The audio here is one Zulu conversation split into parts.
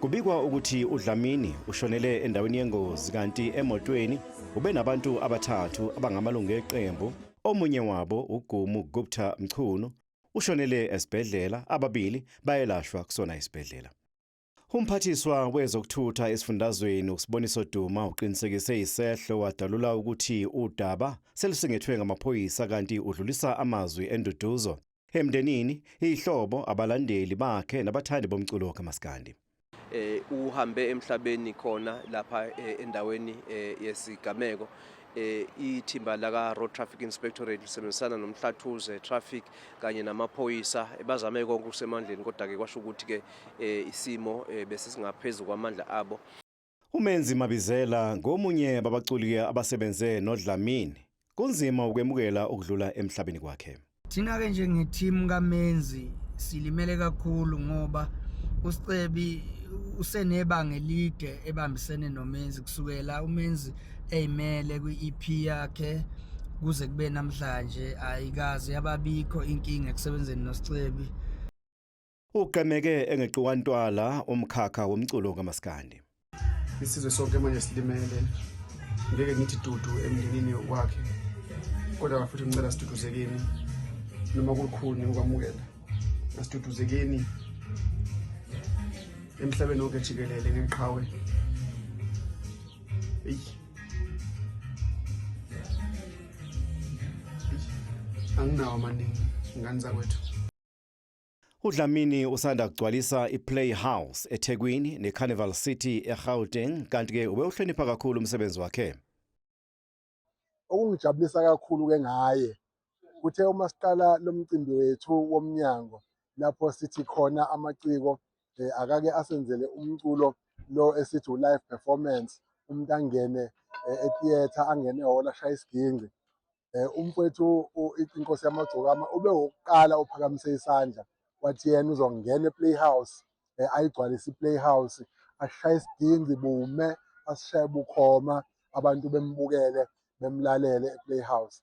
Kubikwa ukuthi uDlamini ushonele endaweni yengozi kanti emotweni ubenabantu abathathu abangamalungu eqembu. Omunye wabo uGumu Gupta Mchunu ushonele esibhedlela, ababili bayelashwa kusona isibhedlela. Umphathiswa wezokuthutha esifundazweni uSiboniso Duma uqinisekise isehlo wadalula ukuthi udaba selusingethwe ngamaphoyisa kanti udlulisa amazwi enduduzo emndenini, ihlobo, abalandeli bakhe nabathandi bomculo kaMaskandi. Uhambe emhlabeni khona lapha endaweni yesigameko. Ithimba laka Road Traffic Inspectorate lisebenzisana noMhlathuze Traffic kanye namaphoyisa bazame konke okusemandleni, kodwa ke kwasho ukuthi ke isimo bese singaphezulu kwamandla abo. UMenzi Mabizela ngomunye babaculi abasebenze noDlamini. Kunzima ukwemukela ukudlula emhlabeni kwakhe. Thina-ke njenge-team kaMenzi silimele kakhulu ngoba uSicebi usenebanga elide ebambisene noMenzi kusukela uMenzi eyimele kwi-EP yakhe kuze kube namhlanje, ayikaze yababikho inkinga ekusebenzeni noSicebi. Ugqemeke engeqiwantwala umkhakha womculo kaMaskandi. Isizwe sonke manje silimele, ngeke ngithi dudu emndenini wakhe, kodwa futhi ngicela siduduzekeni noma kukhuni ukwamukela, asiduduzekeni emhlabeni wonke jikelele ngeqhawe. Eyi, anginawo amaningi, ngane zakwethu. UDlamini usanda kugcwalisa iPlayhouse eThekwini neCarnival City eGauteng, kanti-ke ubewuhlonipha kakhulu umsebenzi wakhe. Okungijabulisa kakhulu ke ngaye kuthe uma siqala lo mcimbi wethu womnyango lapho sithi khona amaciko akake asenzele umculo lo esithi u-live performance, umuntu angene e-theatre, angene ehholo, ashaye isiginci. Umfowethu inkosi yamagcokama ube wokuqala ophakamise isandla wathi yena uzongena ePlayhouse, ayigcwalise iPlayhouse, ashaye isiginci bume, asishaye bukhoma, abantu bembukele bemlalele ePlayhouse.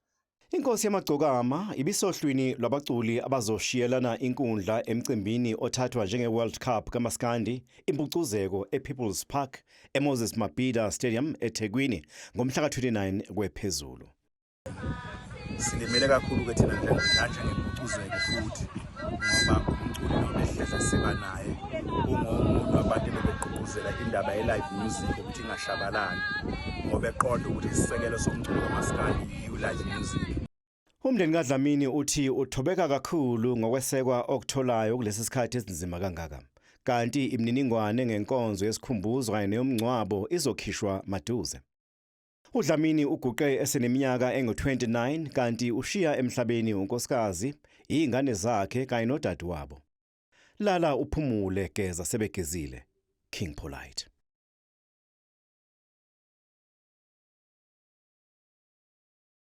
Inkosi yamagcokama ibisohlwini lwabaculi abazoshiyelana inkundla emcimbini othathwa njenge-World Cup kaMaskandi impucuzeko ePeople's Park eMoses Mabhida Stadium eThekwini ngomhla ka-29 kwephezulu. Silimele kakhulu-ke thina njengempucuzeko futhi ngoba umculi lo behleze siba naye ungomunye wabantu ebebegqugquzela indaba ye-live music ukuthi ingashabalali, ngoba eqonda ukuthi isisekelo somculo kamaskandi yi-live music. Umndeni kaDlamini uthi uthobeka kakhulu ngokwesekwa okutholayo kulesi sikhathi esinzima kangaka. Kanti imininingwane ngenkonzo yesikhumbuzo kanye neyomngcwabo izokhishwa maduze. UDlamini uguqe eseneminyaka engu-29 kanti ushiya emhlabeni unkosikazi, izingane zakhe kanye nodadewabo. Lala uphumule, geza sebegezile. King Polite.